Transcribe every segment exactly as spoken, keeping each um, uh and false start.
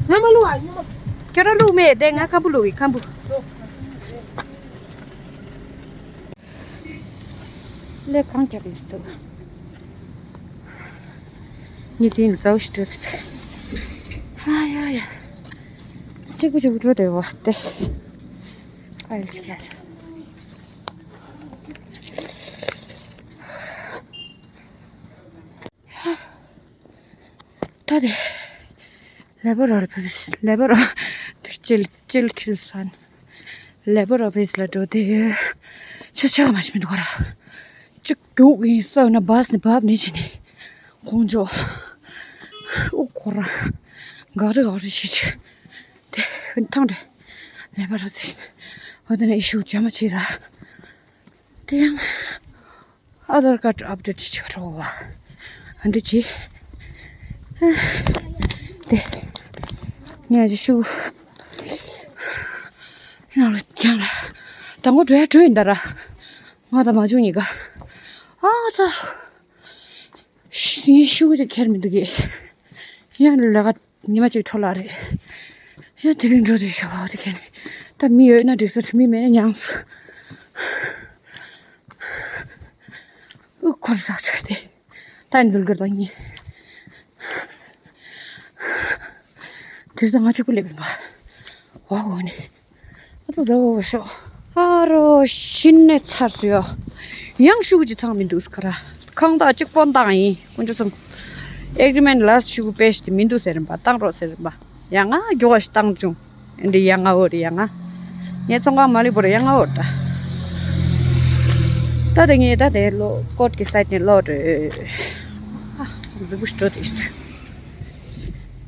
ང་མ་བླུག་ཨ། ཉི་མ། ཁྱོད་རང་བླུག་མེད་དེ། ང་ཁམ་བུ་བླུག་གི། ཁམ་བུ། ལས་གང་རྒྱབ་ཡོད་འདུག་ཉི་དེ་ནི་ཚ་བོ་ཞིག་འགྲོ་དུས། ཨ་ཡ་ཡ། གཅིག་པུ་གཅིག་པུ་འགྲོ་བསྡད་པ་དེ། ཨ་ཡ་ལ་ཅིག་ཡ། ད་དེ། ལེ་བོར་ཨོ་ཕི་སི། ལེ་བོར་ཨོ། ཅིལ་ཅིལ་ཅིལ་སན། ལེ་བོར་ཨོ་ཕི་སི་ལ་འགྲོ་དུས། ཆུ་ཆག་མ་ཞིག་མི་འདུག་ག་ར། གཅིག་རྒྱུག་ཡིན་ས་ན་བྷ་སི་ནས་བབས་ནས་ཕྱིན་ནས། ཁོང་ཚོ། ཨུ་ཁོ་ར། ག་རེ་ག་རེ་བྱེད་ཆེ། དེ་ཐང་དེ། ལེ་བོར་ཨོ་ཕི་སི། འོ་དེ་ནས་ཨི་ཤུ་རྒྱ་མ་ཆེ་ར། དེ་ཡང་། ཨ་དྷར་ཀར་ཨབ་ཌེཊ་བྱེད་ཆོག་རོགས་བ། ཨ་འདི་ཅི། དེ། ངས་ཅི་ཞུ། ཡང་ལ་ཀྱང་ལ། དང་པོ་འགྲོ་ཡ་འགྲོ་ཡིན་ད་ར། ང་དང་མ་བྱུང་གཉིས་ཀ། ཨ་ཙ། ཤི་ངས་ཤུ་གུ་ཅིག་ཁྱེར་མི་འདུག་གི། ཡང་ལས་ཀ་ཉི་མ་གཅིག་འཕྲོ་བརླག་རེད། ཡང་དེ་རིང་འགྲོ་དེ་ཤོག་དེ་ཁྱེར་ནས། ད་མི་ཡོད་ན་འགྲིག་ས་རེད། མི་མེད་ན་མྱངས་སོང་། ཨུ་ཁོར་ཟག་ཆོད་དེ། ད་འཛུལ་གི་རེད་ད་ངས། དེ་ཚོ་ང་གཅིག་པུ་སླེབས་ཡིན་པ། ཝའོ་ནི། ཨ་ཙི་ཟ་བོ་ཤོག་ཨ་རོ་ཤིན་ནས་ཚར་སོང་ཡོ། ཡང་ཤུ་གུ་ཅིག་ཚང་མི་འདུག་ཁ་ར། ཁང་བདག་གཅིག་ཕོན་བཏང་ཡིན། དཀོན་མཆོག་གསུམ། ཨེག་རི་མེན་ཊི་ལ་སི་ཊི་ཤུ་གུ་པེ་ཤི་དེ་མི་འདུག་ཟེར་རིམ་པ། བཏང་རོགས་ཟེར་རིམ་པ། ཡང་ང་མགྱོགས་པ་ཞིག་བཏང་བྱུང་། ཨེ་འདི་ཡང་ང་འོ་རེད་ཡང་ང་། ངའི་ཚོང་ཁང་མ་ལི་པོ་རེད་ཡང་ང་འོ་རེད་ད། ད་དེ་ངས་ད་དེ་ལོ་ཀོཊ་གི་སའིཌ་ནས་ལོག་འགྲོ། ཨ་རྫིག་པོ་ཞིག་འགྲོ་དེ་ཞིག་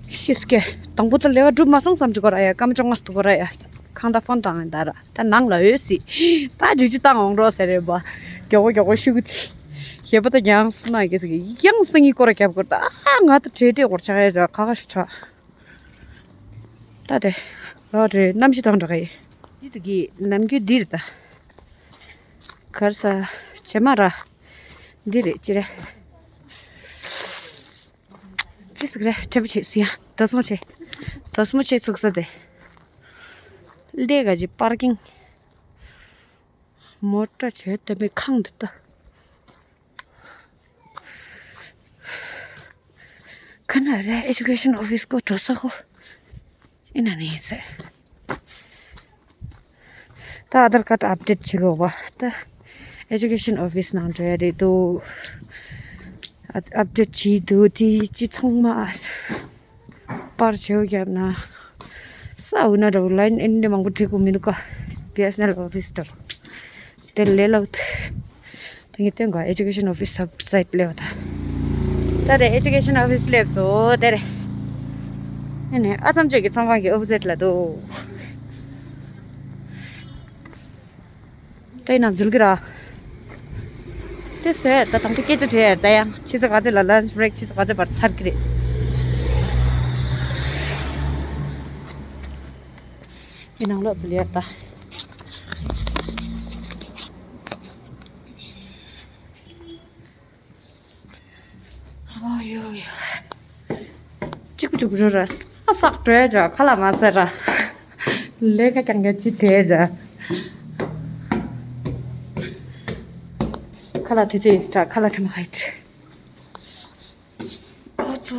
ཤི་སྐད། དང་པོ་ད་ལས་ཀ་འགྲུབ་མ་སོང་བསམ་གྱི་གོ་ར་ཡ། སྐར་མ་བཅོ་ལྔ་འདུག་གོ་ར་ཡ། ཁང་བདག་ཕོན་བཏང་ཡིན་ད་ར། ད་ནང་ལ་ཡོད་སྲིད། ད་འཇུ་ཅི་བཏང་འོང་རོགས་ཟེར་རེད་པ། མགྱོགས་པོ་མགྱོགས་པོ་ཤུ་གུ་ཚིག་ཞེ་པོ་ད་ཡང་སུ་ན་གེ་ཟེར་གི་ཡང་སང་ཉིན་སྐོར་ར་རྒྱབ་དགོས་ད། ཨ་ང་ད་བྲེལ་བྲེལ་སྐོར་ཆགས་ཡ་ཇ་ཁ་ཁ་ཞིག་ཁྲག་ད་དེ་ལོ་རེ་གནམ་གཤིས་དང་འདྲ་གི། འདི་དུ་གི་ནམ་རྒྱུན་འདི་རེད་ད། གར་ས་བྱེ་མ་ར། འདི་རེད་ཅི་རེད། ཅི་ཟིག་རེད་ཁྲེ་པོ་ཆེ་སི་ཡ། དོ་སོང་ཆེ། དོ་སོང་ཆེ་ཚུགས་ས་དེ། ལས་ཀ་ཅི་པར་ཀིང་། མོ་ཊ་བྱས་ཏེ་མི་ཁང་འདི་ལྟ། ཁ་ན་རེ་ཨེ་ཇུ་ཀེ་ཤན་ཨོ་ཕི་སི་ཀོ་འགྲོ་ས་ཁོ། ཨི་ན་ནི་ཟེར། ད་ཨ་དྷར་ཀར་ཌི་ཨབ་ཌེཊ་བྱེད་དགོས་པ། ད་ཨེ་ཇུ་ཀེ་ཤན་ཨོ་ཕི་སི་ནང་འགྲོ་ཡ་རེད་འདུག་ཨ་ཨབ་ཌེཊ་བྱེད་འདུག་དེ་ཅི་ཚང་མ། པར་བྱེའུ་བརྒྱབ་ན། ས་འུ་ན་འདྲ་བོ་ལ་ཡིན་འདི་མང་པོ་བྲིས་དགོས་མི་འདུག་ག་བི་ཨེས་ཨེན་ཨེལ་ཨོ་ཕི་སི་འདྲ་བོ། དེ་ལས་སླ་བོ། ད་ངས་སྟོན་ག་ཨེ་ཇུ་ཀེ་ཤན་ཨོ་ཕི་སི་ཝེབ་སའིཊ་སླེབས་པ་ད། ད་དེ་ཨེ་ཇུ་ཀེ་ཤན་ཨོ་ཕི་སི་སླེབས་སོ་དེ་རེད། ཨ་ནི་ཨ་ཙམ་ཅིག་གི་ཚོང་ཁང་གི་ཨོ་པོ་ཟིཊ་ལ་འདུག་དེ་ནང་འཛུལ་གི་ར། དེ་ཟེར་ད་དང་པོ་སྐད་ཆ་དྲིས་ད་ཡང་ཕྱི་ཚེས་ག་ཚོད་ལ་ལན་ཆི་བྷི་རེག་ཕྱི་ཚེས་ག་ཚོད་བར་ཚར་གི་རེད། དེ་ནང་ལོགས་འཛུལ་ཡ་ད། ཨོ་ཡོ་ཡོ། གཅིག་པུ་གཅིག་པུ་རུ་ར་ས་སག་བྲོས་ཇ་ཁ་ལ་མ་ཟེར་ར། ལས་ཀ་ཀྱང་ཀྱང་ཅི་བྲོས་ཇ། ཁ་ལ་དེ་ཚེ་ཡིས་ཁ་ལ་ཁྲི་མ་ཧའིཊ། ཨོ་ཚོ་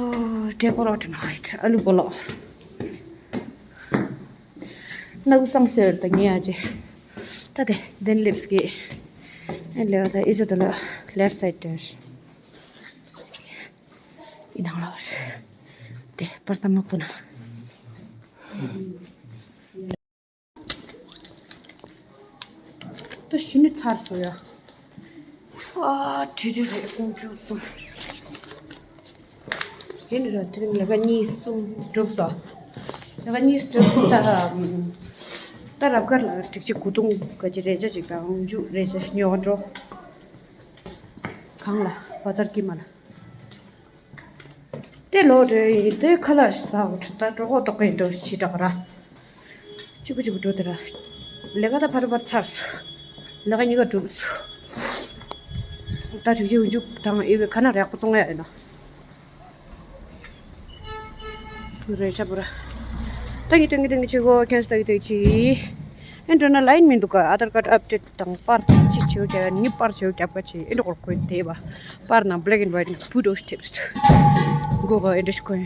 ཏྲེ་པོ་རོ་ཏྲེ་མ་ཧའིཊ་ཨ་ལུ་པོ་ལོ། ནག་སང་ཟེར་ད་ངེ་ཨ་ཅེ། ད་དེ་དེན་ལེབས་ཀྱི། ཨེ་ལེ་བ་ད་ཨེ་ཅོ་ད་ལ་ལེབ་སའིཌ་དེར། ཡིན་ནང་ལ་དེ་པར་ཏ་མག་པོ་ན། ད་ཤི་ནི་ཚར་སོ་ཡ། ཨ་དྲི་དྲི་རེད་ཀོང་ཅུ་སོང་། ཡིན་ར་དེ་རིང་ལས་ཀ་གཉིས་གསུམ་གྲུབ་སོ། ལས་ཀ་གཉིས་གྲུབ་སོ་ད། ད་རབ་དཀར་ལ་སྒྲིག་ཆས་གུ་དུང་ག་ཅི་རེ་ཆ་ཅིག་དང་མཇུག་རེ་ཆ་ཉོ་འགྲོ། གང་ལ་བ་ཚར་ཀི་མ་ལ། དེ་ལོ་རེ་ཡིན་དེ་ཁ་ལག་ཟ་འོ་ཁྲི་ད་གྲོགས་གྲོགས་ཀྱི་འགྲོ་ཞི་དྲག་ར། གཅིག་པུ་གཅིག་པུ་འགྲོ་དེ་ར། ལས་ཀ་ད་ཕར་ཕར་ཚར་སོང་། ལས་ཀ་གཉིས་ཀ་གྲུབ་སོང་། ད་ཅིག་ཅིག་འཇུག་དང་ཨེ་བའི་ཁ་ན་རེག་པོ་བཙོང་ཡ་ཡིན་ན། རེ་ཆ་པོ་ར། ཏང་གི་ཏང་གི་ཏང་གི་ཆེ་གོ་ཁན་སི་ཏང་གི་ཏང་གི་ཆེ། ཨེ་འགྲོ་ན་ལ་ཡིན་མི་འདུག་ག་ཨ་དར་ཀར་ཨབ་ཌེཊ་དང་པར་དང་ཅི་ཆེ་བོ་རྒྱབ་ཡ་ནི་པར་ཆེ་བོ་རྒྱབ་ག་ཆེ་ཨེ་འགྲོ་གོ་ཁོས་དེ་བ་པར་ནང་བྷེ་ལེག་ཨེན་ཝའིཊ་ནང་བུ་འགྲོ་ཐེབས་སུ་གོ་ག་ཨེ་འགྲོ་ཤི་ཁོས།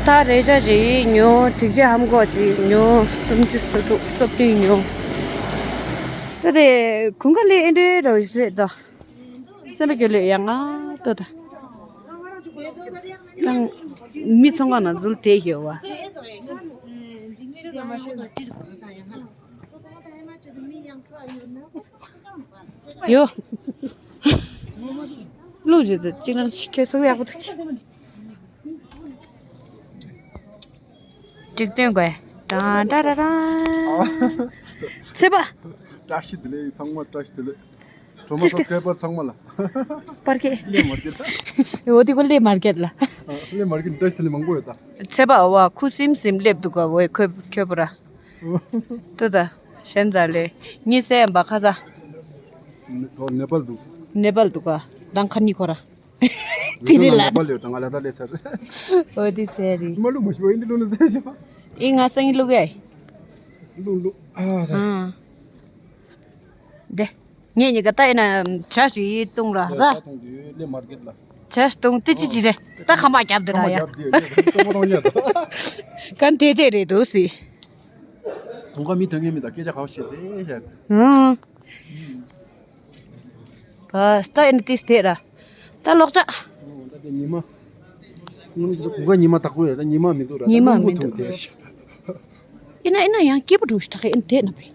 ད་རེ་ཅག་ཅིག་ཉོ། དྲུག་ཅུ་ཧམ་གོ་ཅིག་ཉོ། སུམ་ཅུ་སོ་དྲུག་སོ་བདུན་ཉོ། ད་དེ་གུང་ག་ལེ་ཨེ་འདྲེ་རོ་ཞེས་ད་སེམས་པ་སྐྱོ་ལེ་ཡང་ང་ཏོ་ད་ད་མི་ཚང་མ་ན་འཛུལ་དེ་ཡོད་བ། ཡོ། ལུག་ཅིག་ཏུ་གཅིག་ལང་ཁེ་སུ་ཡག་པོ་ཐུག་གི། འགྲིག་སྟོན་དགོས། ཏྲང་ཏྲ་ར་ར། ཚེ་པ། བཀྲ་ཤིས་བདེ་ལེགས་ཚང་མ་བཀྲ་ཤིས་བདེ་ལེགས། གྲོ་མ་སོ་སི་ཀེ་པར་ཚང་མ་ལ། པར་ཀེ། ལེ་མར་ཀེ་ཊ། འོ་དེ་ཀོ་ལེ་མར་ཀེ་ཊ་ལ། ལེ་མར་ཀེ་ཊ་བཀྲ་ཤིས་བདེ་ལེགས་མང་པོ་ཡོད་ད། ཚེ་པ་འོ་ཁུ་སིམ་སིམ་སླེབས་འདུག་ག་འོ་ཁོས་ཁྱོད་པོ་ར། ཏུ་ད། ཞན་ཛ་ལེ། ཉི་སེ་བ་ཁ་ས། ནེ་པཱལ་འདུག་ནེ་པཱལ་འདུག་ག་དང་ཁ་ནི་ཁོ་ར། དེ་རེད་ལ། ནེ་པཱལ་ཡོད་དང་ང་ལ་ད་ལེ་ཚར། འོ་དེ་སེ་རི། མ་ལུག་མ་ཤི་བ་ཨིན་དི་ལུ་ནི་ཟེར་ཤི་བ། ཨི་ང་སང་ལུག་ཡ། ལུག་ལུག་ཨ་ད། ཨ། དེ། ངས་ཉི་ག་ད་ཡིན་ན་བྱ་ཞིག་བཏུང་ར་ར། ད་གཏོང་དུས་ལེ་མར་ཀེ་ཊ་ལ། བྱ་བཏུང་དེ་ཅི་ཅི་རེད། ད་ཁ་མ་རྒྱབ་དེ་ར་ཡ། ཁ་མ་རྒྱབ་དེ་ཡ། གཏོང་མ་གཏོང་ཡ་ད། གན་དེ་དེ་རེད་འདུག་སི། གོང་ཁ་མི་ཐོན་ངེས་མི་དང་སྐད་ཆ་ག་བ་བཤད་དེ་བཤད། ཨང་། བ་སྟ་ཨེན་ཏིས་དེ་ར། ད་ལོག་ཅག་ད་དེ་ཉི་མ། གོང་ཁ་ཉི་མ་དག་པོ་ཡོད་ད་ཉི་མ་མི་འདུག་ར། ཉི་མ་ད་མི་རླུང་བུ་འདུག་ཐུང་དེ་བཤད། ཨེ་ན་ཨེ་ན་ཡང་སྐྱིད་པོ་འགྲོ་ཞིག་ད་ཨེ་ན་དེ་ན་བས།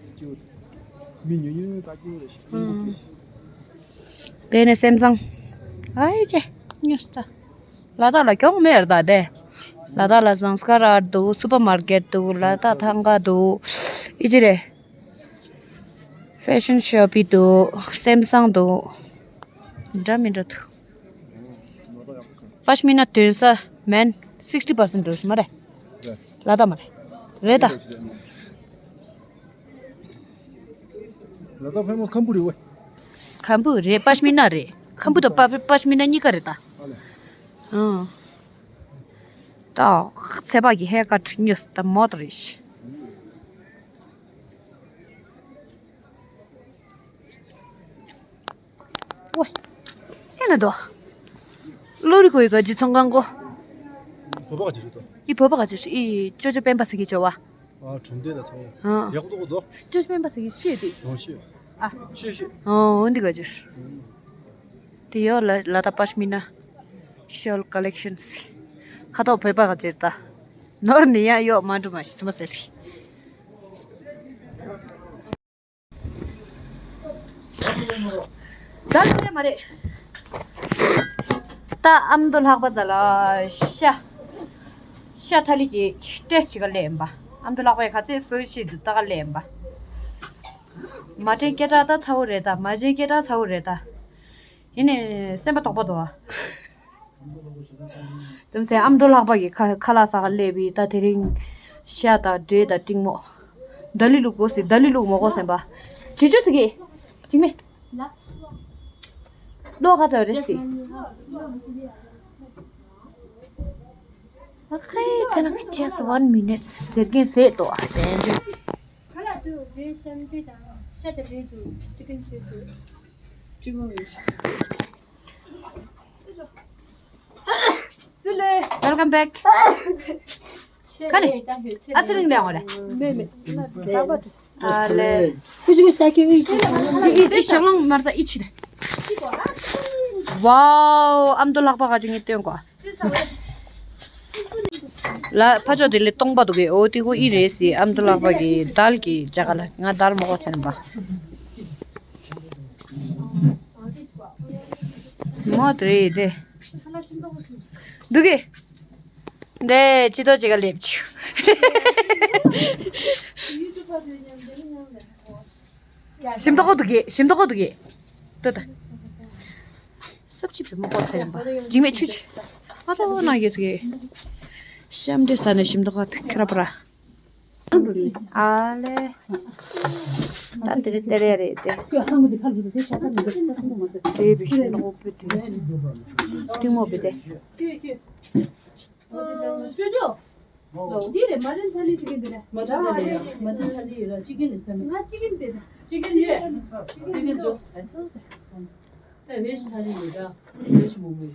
མི་ཉུ་ཉུ་ད་སྐྱིད་པོ་རེད་ཤག་ཨང་། བས་ནས་སེམས་བཟང་། ཨའི་ཀྱེ། ཉོས་ད། ལ་དྭགས་ལ་གྱོང་མེད་ར་ད་དེ། ལ་དྭགས་ལ་ཟངས་དཀར་ར་འདུག་སུ་པར་མར་ཀེ་ཊ་འདུག་ལ་དྭགས་ཐང་ག་འདུག་ཨི་ཅི་རེད། ཧྥེ་ཤན་ཤོ་པི་འདུག་སེམ་སང་འདུག་འདྲ་མི་འདྲ་འདུག་པ་ཤ་མི་ན་དོན་ས་མན་སིག་སི་ཊི་པར་སེན་ཊི་འགྲོ་ཤི་མ་རེད། ལ་དྭགས་མ་རེད། རེད་ད། ལ་དྭགས་ཕེ་མོ་སི་ཁམ་བུ་རེད་ཝེ། ཁམ་བུ་རེད། པ་ཤ་མི་ན་རེད། ཁམ་བུ་དང་པ་པ་ཤ་མི་ན་གཉིས་ཀ་རེད་ད། ཨ་ལེ། ཨང་། ད་ཚེ་བག་གི་ཧེར་ཀ་ཊི་ཉོས་ད་མོ་ཏོ་རེད། ཝེ། ཧེ་ན་དོ། ལོ་རི་ཁོའི་ག་ཇི་ཚོང་ཁང་གོ། བོད་པ་ག་ཇི་རེད་དོ། ཨི་བོད་པ་ག་ཇི་ཨི་ཅོ་ཅོ་སྤེན་པ་ཟེར་གི་ཅོ་བ། ཨ་གྲུམ་སྟེ་ན་ཚོང་། ཨ། ཡག་པོ་འདུག་གོ་དོ། ཅོ་ཅོ་སྤེན་པ་ཟེར་གི་ཤེས་དེ། ཨོ་ཤེས། ཨ། ཤེས་ཤེས། ཨོ་འོ་འདི་ག་ཇི། དེ་ཡོ་ལ་ལ་ད་པ་ཤ་མི་ན། ཤོལ་ཀ་ལེག་ཤན་སི། ཁ་ཐོག་བོད་པ་ག་ཇི་ད། ནོར་ནི་ཡ་ཡོ་མ་འགྲོ་མ་ཤི་ཚུ་མ་ཟེར། ད་ལྟ་མ་རེད། ད་ཨ་མདོ་ལྷག་པ་ཛ་ལ་ཤ། ཤ་ཐ་ལི་ཅིག་ཏེས་ཅིག་ག་ལེན་པ། ཨ་མདོ་ལྷག་པའི་ཁ་ཚེ་སུ་ཤི་དུ་ད་ག་ལེན་པ། མ་དྲན་སྐད་གྲགས་ད་ཚ་བོ་རེད་ད་མ་དྲན་སྐད་གྲགས་ཚ་བོ་རེད་ད། ཡིན་ནས་སེམས་པ་དོག་པ་དོ། དེ་མ་ཟད་ཨ་མདོ་ལྷག་པ་གི་ཁ་ཁ་ལག་ཟ་ག་སླེབས་པའི་ད་དེ་རིང་ཤ་དང་འབྲས་དང་ཏྲིང་མོ། ད་ལི་ལུག་པོ་ཟེར་ད་ལི་ལུག་མོ་གོ་ཟེར་པ། ཇི་ཇི་ཟེར་གི། ཅིག་མེ། ལོ་ག་ཚོད་རེད་ཟེར། ཨ་ཁའི་ཚེ་ན་just one minute ཟེར་མཁན་ཟེར་ཏོ་ཨ་དེ་འདྲ། ཁ་ལག་དུ་འབྲས་ཤམ་འབྲས་དང་ཤ་དང་འབྲས་དུ་ཅི་ཀན་ཆོས་དུ་ཀྲི་མོ་རེད། Welcome back. ཁ་ནི། ཨ་ཚེ་རིང་ལས་འོ་རེད། མེ་མེ། ཨ་ལེ། ཁུ་ཅི་གི་སྟ་ཁེ་ཨི་ཅི། ཨི་ཨི་ཨི་ཞང་ལང་མར་ད་ཨི་ཅི་རེད། Wow ཨ་མདོ་ལྷག་པ་ག་ཅི་ངས་སྟོན་གོ། ལ་ཕ་ཕྱོགས་དེ་ལས་སྟོང་པ་འདུག་གས་ཨོ་དེ་ཁོ་ཨི་རེད་ཟེར་ཨ་མདོ་ལྷག་པ་གི་དལ་གི་ཇ་ག་ལ་ང་དལ་མོ་གོ་ཟེར་ན་པ། མོ་དེ་རེད་དེ། འདུག་གས། འདི་ཅི་ཏོ་ཅི་ག་ལེབ་ཆུ། ཞིམ་ཏོག་འདུག་གས་ཞིམ་ཏོག་འདུག་གས། ཏོ་ཏ། སབ་ཅི་བི་མོ་གོ་སེམས་པ། འཇིགས་མེད་ཆུ་ཆུ། ཨ་ཏོ་ན་གེ་སུ་གེ། ཤམ་འདྲེ་ས་ནས་ཞིམ་ཏོག་ཁ་ཐུག་ཁ་ར་པ་ར། ཨ་ལེ། ད་དེ་རེད་དེ་རེད་རེད་དེ། དེ་བི་ཤིན་ཏོག་པོ་དེ། ཏིང་མོ་བི་དེ། ཅོ་ཅོ། འདི་རེད། མ་རན་ཐ་ལི་ཅི་ཀན་འདི་རེད། མ་རན་ཐ་ལི་ཡོད་ར། ཅི་ཀན་རེད་བསམ། ང་ཅི་ཀན་དེ། ཅི་ཀན་ཡོད། ཅི་ཀན་ཅོ། ད་བེ་ཇི་ཐ་ལི་ཡོད་ར། བེ་ཇི་མོ་མོ། མ་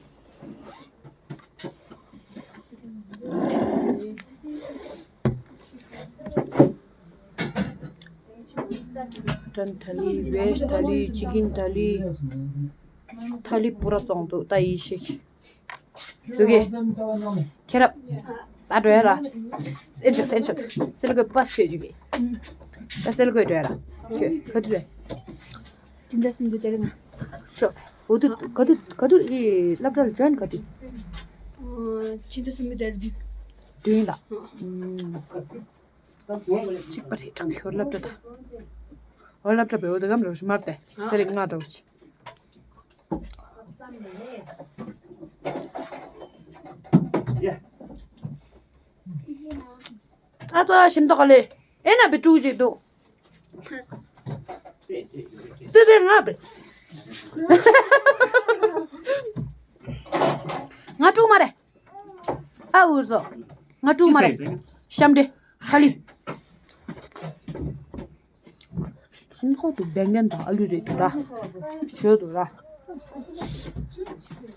རན་ཐ་ལི། བེ་ཇི་ཐ་ལི། ཅི་ཀན་ཐ་ལི། ཐ་ལི་པུ་ར་བཙོང་འདུག་ད་ཡིད་ཤེས། འདུག་གི། ཁྱེད་རབ། ད་འགྲོ་ཡ་ར། སེལ་ཤོད་སེལ་ཤོད། སེལ་གོས་པ་ཤོད་ཅིག་གི། ད་སེལ་གོས་འགྲོ་ཡ་ར། ཁྱོད་ག་དུས་རེད། སྤྱི་ཟླ་གསུམ་པའི་ཚེས་ལྔ། ཤོག་འོ་དུ་ག་དུས་ག་དུས་ཨི་སློབ་གྲྭ་ལ་ཇོ་ཡིན་ག་དུས། ཨ། སྤྱི་ཟླ་གསུམ་པའི་ཚེས་བདུན། བདུན་ལ། ཨ། ཨུམ། གཅིག་པ་རེད། དྲང་ཁྱོད་སློབ་གྲྭ་དང་། འོ་སློབ་གྲྭ་བེའུ་དེ་གམ་རོ་ཞུ་མར་ཏེ། ཚེ་རིང་ལྔ་འགྲོ་ཅི། ཨ་ཙོ་ཞིམ་ཏོག་ག་ལེ། ཨེ་ན་བི་ཀྲུ་ཅིག་འདུག་ཏུ་བེ་ང་བེ། ང་ཀྲུ་མ་རེད། ཨ་འུ་ཟོ། ང་ཀྲུ་མ་རེད། ཤམ་འདྲེ། ཧ་ལི། སུན་ཧོ་དུ་བེང་གན་དང་ཨ་ལུ་རེད་དུ་ར། ཞོ་དུ་ར།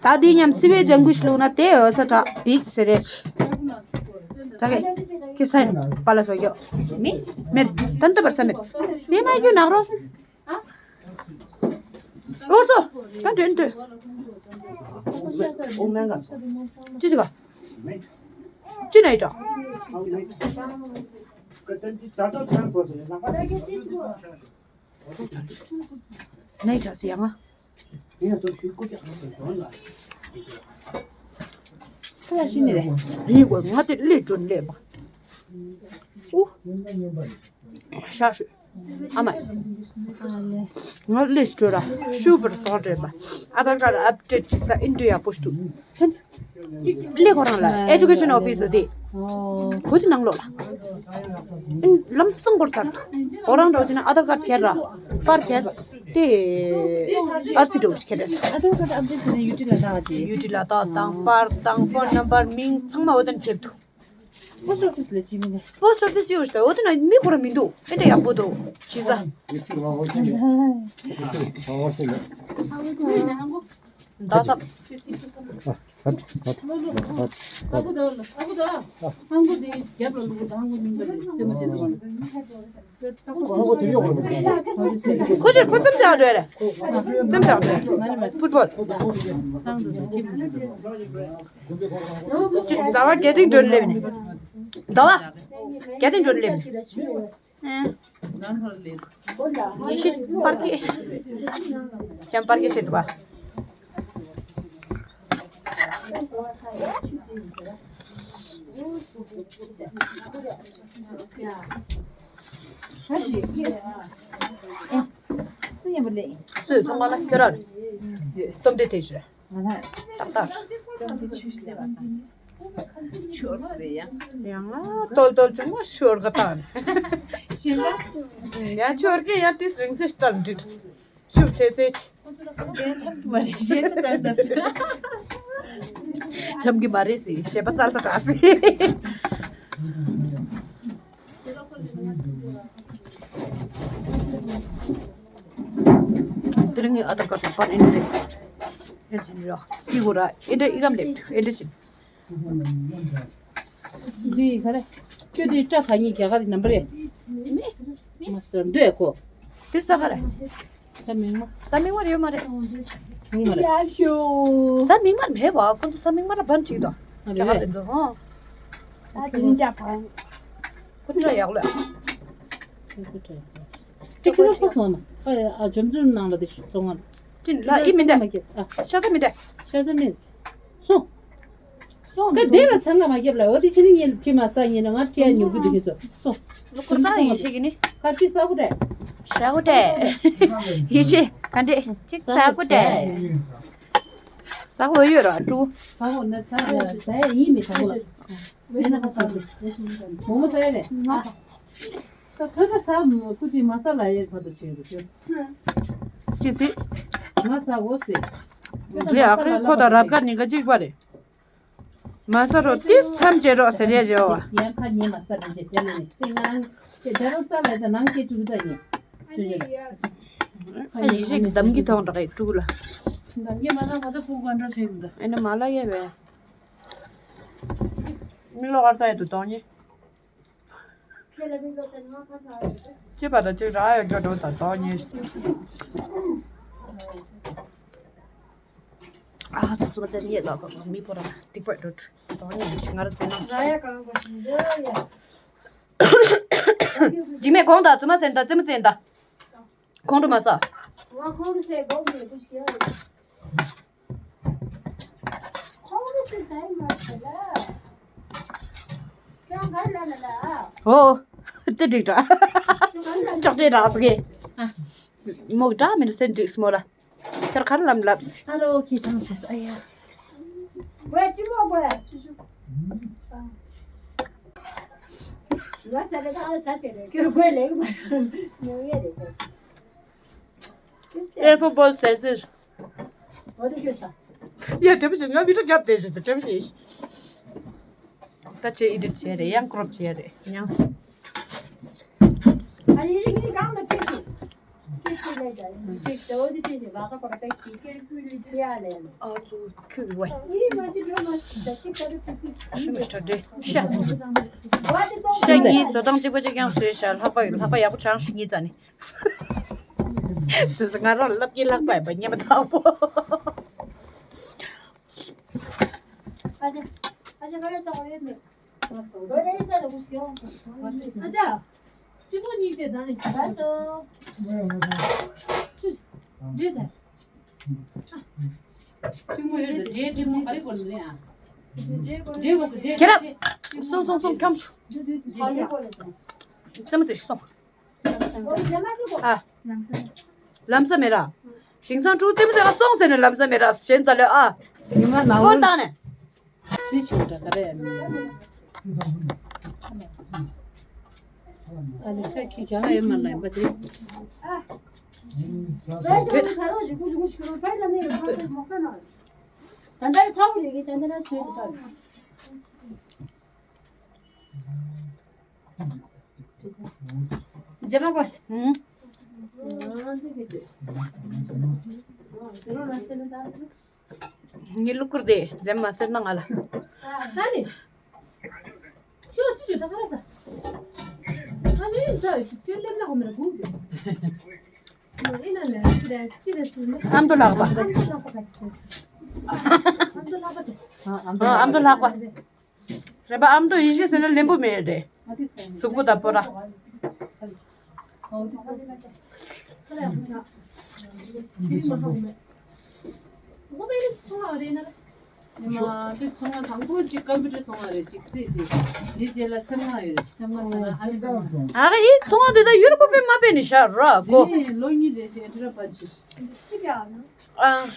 ད་དེ་མཉམ་སི་བའི་ལྗང་གུ་ཞིག་བླུགས་ན་དེ་འོ་ས་དྲག་བིག་ཟེར་རེད། ད་གེ་ཁེ་སན་པ་ལ་སོ་ཡོ། མི་མེད་ད་འདི་བར་ས་མེད། དེ་མ་རྒྱུ་ནག་རོ། ཨོ་སོ། ད་འདྲེན་དུ། ཅི་ཅི་ག་ཅི་ནས་ཡིན་ནས་ཡིན་ཡང་ཁ་ལ་ཤི་ནི་རེད། ཡིན་དགོས་ང་དེ་ལས་གྲོན་ལས་མ། ཨུ། ཤ་ཤོད། ཨ་མ། ང་ལས་སྤྲོ་ར་ཤུ་པར་སོགས་རེད་པ། ཨ་དར་ཀར་ཨབ་ཌེཊ་བྱེད་ས་ཨིན་ཌི་ཡ་པོ་སི་ཊི་དུ། ལས་ཁོ་རང་ལ་ཨེ་ཌུ་ཀེ་ཤན་ཨོ་ཕི་སི་དེ། ཁོ་དེ་ནང་ལོགས་ལ། ལམ་སང་སྐོར་ཚར། ཁོ་རང་འགྲོ་ཅི་ན་ཨ་དར་ཀར་ཁྱེར་ར། པར་ཁྱེར་ར། དེ། ཨར་སི་འགྲོ་ཁྱེར་ར། ཨ་དར་ཀར་ཨབ་ཌེཊ་བྱེད་ན་ཡུ་ཊི་ལ་ད་ག་ཅི། ཡུ་ཊི་ལ་ད་དང་པར་དང་ཕོན་ནམ་བར་མིང་ཚང་མ་འོ་དན་ཆེབ་ཐུ། པོ་སི་ཊི་ཨོ་ཕི་སི་ལ་ཅི་མི་ནས། པོ་སི་ཊི་ཨོ་ཕི་སི་ཡོད་ཤ་འོ་དེ་ན་མི་ཁོ་ར་མི་འདུག་ཨེ་འདྲ་ཡག་པོ་འདུག་ཇི་ས། ད་ས། ཁོ་ཚོས་ཁོ་ཙམ་ཙམ་འགྲོ་རེད། ཙམ་ཙམ་འགྲོ་རེད། ཕུཊ་བོལ། ཟླ་བ་བརྒྱད་ཐིག་འགྲོ་སླེབས་ནས། ཟླ་བ་བརྒྱད་ཐིག་འགྲོ་སླེབས་ནས། ཡེ་ཤེས་པར་གི་ཡང་པར་གི་བྱེད་ཐུབ་པ། སུས་སོང་བ་ལ་ཁྱོད་རང་རེད། སྟོབས་ལྡན་དེ་ཞུ། ང་ལ་ཏག་ཏག་ཏོག་ཏོག་ཆུ་ཞིག་སླེབས་པ་དང་། ཆོར་རེད་ཡ། ཡང་ང་ཏོལ་ཏོལ་ཅུང་མ་ཤོར་ག་ཏང་། ཤེས་ན། ཡ་ཆོར་གི་ཡ་ཏིས་རིང་སེ་སྟར་འདྲི། ཤུབ་ཆེ་སེ། དེ་འཆམ་གི་མ་རེད་ཞེས་ཙམ་ཙམ་ཞུ། འཆམ་གི་མ་རེད་སི་ཞེས་པ་ཙལ་ཙ་དྲག་སི། དེ་རིང་ངའི་ཨ་དར་ཀར་དང་པར་ཨེ་འདྲ་རེད། ཨེ་འདྲ་ར། ཨི་གོ་ར་ཨེ་འདྲ་ཨི་གམ་ལེབ་ཨེ་འདྲ་ཅིག་འདི་ག་རེ། ཁྱོད་འདི་སྐྲ་ག་གཉིས་རྒྱ་གར་གྱི་ནམ་པ་རེད། མི། མི། མ་སྟར་འདི་ཨེ་ཁོ། འདི་ས་ག་རེ། ས་མིག་དམར། ས་མིག་དམར་ཡོད་མ་རེད། ཡོད་མ་རེད། ཡ་ཤོ། ས་མིག་དམར་མེད་པ་ཁོ་ཚོ་ས་མིག་དམར་ལ་བན་ཅིག་དང་། ཨ་རྒྱ་གར་རེད། དེ་ཚོ་ཧང་། ད་དེ་རིང་རྒྱ་བང་། ཁོ་སྐྲ་ཡག་ལོས། ཁོ་སྐྲ་ཡག་ལོས། དེ་ཁྱོད་ལ་ཁོ་སོང་ན། ཨ་ཨ་འཇོམས་འཇོམས་ནང་ལ་དེ་ཚོང་ང་། ཅི་ལ་ཨི་མི་འདའ། ཤ་ཚ་མི་འདའ། ཤ་ཚ་མི། སོང་། སོང་། ད་དེ་ལ་ཚང་ང་མ་རྒྱབ་ལ་འོ་དེ་ཕྱི་ནི་ངས་ཁྱི་མ་ས་ངས་ན་ང་ཁྲིའ་ཉོ་གི་འདུག་གི་ཚོ་སོང་། ལོ་ཁོ་ཏང་ཡིན་ཤེས་གི་ནི། ཁ་ཅིག་ས་གོ་དྲ། ས་གོ་དྲ། ཡིན་ཤེས་ག་འདྲེ་ཅིག་ས་གོ་དྲ། ས་གོ་ཡོད་ར་ཀྲུ། ས་གོ་ན་ས་ས་ཡིན་མི་ས་གོ་ལ། མེད་ན་ཁ་ས་གོ། མོ་མོ་ས་ཡ་རེད། ད་ཁོ་ད་ས་མོ་ཁུ་ཅིག་མ་ས་ལ་ཡེ་ཁ་ད་ཆེ་རུ་ཆེ། ཅི་སི། ང་ས་གོ་སི། རེད། ཨ་ཁུ་ཁོ་དང་རབ་དགའ་གཉིས་ཀ་གཅིག་པ་རེད། མ་ཟ་རོགས་ཏེ་མཚམས་བཅད་རོགས་ཟེར་ཡས་བྱེད་བ། ཡར་ཁ་ཉན་མ་ཟ་རེད་ཅེས་དེ་ལས་ནི་དེ་ང་རང་དེ་ད་རུང་རྩ་ལས་ད་ནང་སྐད་ཅུག་ད་ཉན། ཨ་ནི་ཡིག་ཞིག་འདམ་གྱི་ཐོག་འདྲ་གི་ཕྲུ་གུ་ལ། འདམ་གྱི་མ་ལ་ང་ད་ཕྲུ་གུ་ག་འདྲ་བྱེད་མི་འདུག་ཨེ་ན་མ་ལ་ཡས་བས། མི་ལོ་གར་ད་ཡས་དུ་གཏོང་ཉེ། ཁྱེད་ལ་མི་ལོ་ད་ང་ཁ་ཚ་རེད། ཅི་པ་ད་ཅིག་ར་ཡོད་འགྲོ་འགྲོ་ད་གཏོང་ཉེ། ཨ་ཚོ་ཚོ་མ་ཚད་ཉེ་ལ་ཚོ་མི་ཕོ་ར་སྡིག་པ་འགྲོ་གཏོང་ཉེ་ང་ར་ཚེ་ན། ར་ཡ་གང་ག་ཞིག་འདོད་ཡ། འཇིགས་མེད་གོང་དང་བཙུན་མ་ཟེར་ད་བཙུན་མ་ཟེར་ད། ཁོང་ཁྲོ་མ་ཟ། ང་ཁོང་ཁྲོ་ཟེར་དགོས་མེད་ཁུ་ཤི་ཡ། ཁོང་ཁྲོ་ཟེར་ཟ་ཡི་མ་ཟེར་ལ། ཁྱོད་ག་རེ་ལབ་ན་ལ། ཨོ། དེ་འགྲིག་འདྲ། ཁྱོད་ག་རེ་ལབ་ན། ཅོག་ཙེ་རག་སོ་གི། ཨ། མོག་འདྲ་མི་འདྲ་སེ་འགྲིག་སྨོ་ལ། ཁྱོད་ག་རེ་ལབ་ལབ། ཨ་རོ་ཁྱི་ཐང་ཆེ་ས་ཡ། ཝེ་ཅི་མོ་ཝེ། ང་ཟ་གི་ད་ཟ་ཤེས་རེད་ཁྱོད་ཝེ་ལེགས་མ་ཉོ་ཡས་རེད། ཨེ་ཕོ་བོལ་ཟེར་ཟེར། ཨོ་དེ་ཁྱོད་ས། ཡ་དྲན་པ་བྱེད། ང་བི་ཌིའོ་རྒྱབ་བསྡད་ཤག་དྲན་པ་བྱེད། ད་ཆེ་ཨེ་ཌིཊ་བྱས་རེད། ཡང་ཀྲོབ་བྱས་རེད། ཡང་། ཨ་ཡིན་ཡིན་གང་ལ་ཁྱེད་ཤིག་ཁྱེད་ཤིག་ལས་ཀྱང་ཁྱེད་ཤིག་ཨོ་དེ་ཁྱེད་ཤིག་ལག་ཁ་ཁོ་ར་ཏེག་ཤིག་ཡ་ལས། ཨ་ཚོ་ཁྱོད་ཀྱི་ཝེ། ཡིན་མ་ཤི་འགྲོ་མ་ཤི་ད་ཅིག་ད་རུ་ཐུག་ཐུག་ཤ་མི་ཤ་འདྲེ་ཤ། ཤ་གཉིས་བཟོ་སྟངས་གཅིག་པ་གཅིག་རྐྱང་བཟོས་ཤག་ལྷག་པ་ལྷག་པ་ཡག་པོ་ཆང་ཤུ་གཉིས་ཙ་ནི། དེ་ཚོ་ང་རང་ལབ་ཀྱི་ལྷག་པ་ཡིན་པ་ཉན་པ་དང་པོ། ཨ་ཅེ། ཨ་ཅེ་ང་རེ་ས་འོ་ཡོད་མེད། འོ་རེ་ས་རེ་གུ་ཤི་ཡོང་། ཨ་ཅག་ཅི་པོ་གཉིས་དེ་ད་ནི་ཅི་ད་སོ། ཅི། འདྲེ་ས། ཅི་མོ་ཡོད་ད་འདྲེ་འདྲེ་མོ་ག་རེ་གོ་ནི་ཨ། འདྲེ་གོ་ནི་ཨ། ཁྱེད་རང་། སོང་སོང་སོང་ཁྱམས། ཨ་ལེ་གོ་ལེ་སོང་། རྩེད་མོ་རྩེ་སོང་། ཨ། ལམ་སང་མེད་ར། དེང་སང་ཕྲུ་གུ་རྩེད་མོ་རྩེ་ག་སོང་ཟེར་ནས་ལམ་སང་མེད་ར་ཞེན་ཙ་ལོས་ཨ། ཉི་མ་ནག་པོ་བཏང་ནས། དེ་ཞིག་འདྲ་ག་རེ་ཡ་མི་ཨ་ནི་ཁ་ཁྱི་གྱང་ཡོད་མ་ལ་ཡིན་པ་དེ། ད་ལྟ་ཚ་བོ་རེད་གི་ད་ལྟ་ར་བཟོས་འདུག་ད། རྗེས་མ་གོ། ཧུམ། ངའི་གླུ་གུར་དེ་འཛེམ་མ་ཟེར་ན་ང་ལ། ཨ་ནི། ཁྱོད་ཅི་བྱོས་ད་ག་རེ་ཟ། ཨ་ནི་ཟ་ཡོད་ཅི་ཁྱོད་སླེབས་ན་ཧོ་མེ་ར་སྒུག་གི། ཨེ་ན་ལེ་ཅི་རེད་ཅི་རེད་ཟེར་ན། ཨ་མདོ་ལགས་པ། ཨ་མདོ་ལགས་པ་ག་ཅི་ཟེར། ཨ་མདོ་ལགས་པ་ཟེར། ཨ་མདོ་ལགས་པ། རེད་པ། ཨ་མདོ་ཡེ་ཤེས་ཟེར་ན་ལེན་པོ་མེད་རེད། གཟུགས་པོ་དང་པོ་ར། ཨ་ཡི་ཚོང་དེ་ད་ཡུར་པོ་པེ་མ་པེ་ནི་ཤ་ར་གོ། ཨ།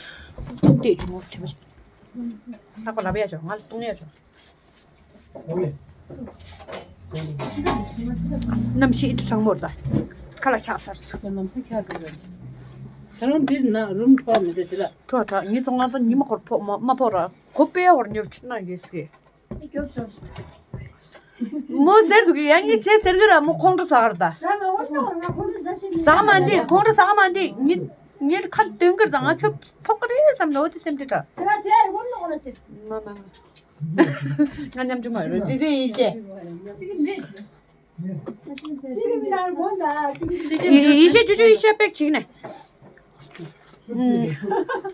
ལྷག་པ་ལབ་ཡ་ཆོག་ང་ལ་གཏོང་ཡ་ཆོག་གནམ་གཤིས་གྲང་མོར་ད་ཁ་ལ་འཁྱག་ཚར་སོང་། ལམ་སེང་འཁྱག་འགྲོ་རེད། ད་རུང་འདིར་ན་རུམ་ཕོག་མི་འདུག་དེ་ལ། ཁྲོ་ཁྲ་ངའི་ཚོང་ཁང་ད་ཉི་མ་འཁོར་ཕོག་མ་མ་ཕོག་ར་གོ་པེ་ཡ་བར་ཉོབ་ཆུ་ན་ཡོད་སི། མོ་ཟེར་འདུག་ཡ་ངས་བྱས་ཟེར་གི་ར་མོ་ཁོང་ཁྲོ་ཟ་གར་ད། ཟ་ག་མ་འདི་ཁོང་ཁྲོ་ཟ་ག་མ་འདི་ངས་ངས་ཁ་སྟོན་གི་ར་ང་ཁྱོད་ཕོག་གི་རེད་བསམ་ལ་འོ་དེ་སེམས་ཅི་དྲག་མ་མ་མ། ང་ཉམ་ཆུང་མ་རེད་འདི་དེ་ཡིན་ཤེས། ཡེ་ཤེས་ཅུ་ཅུ་ཡེ་ཤེས་པེག་ཅིག་ནས།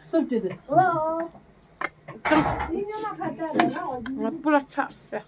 སུབ་ཅི་དེ། ང་སྤུ་ལ་ཆགས་ཤག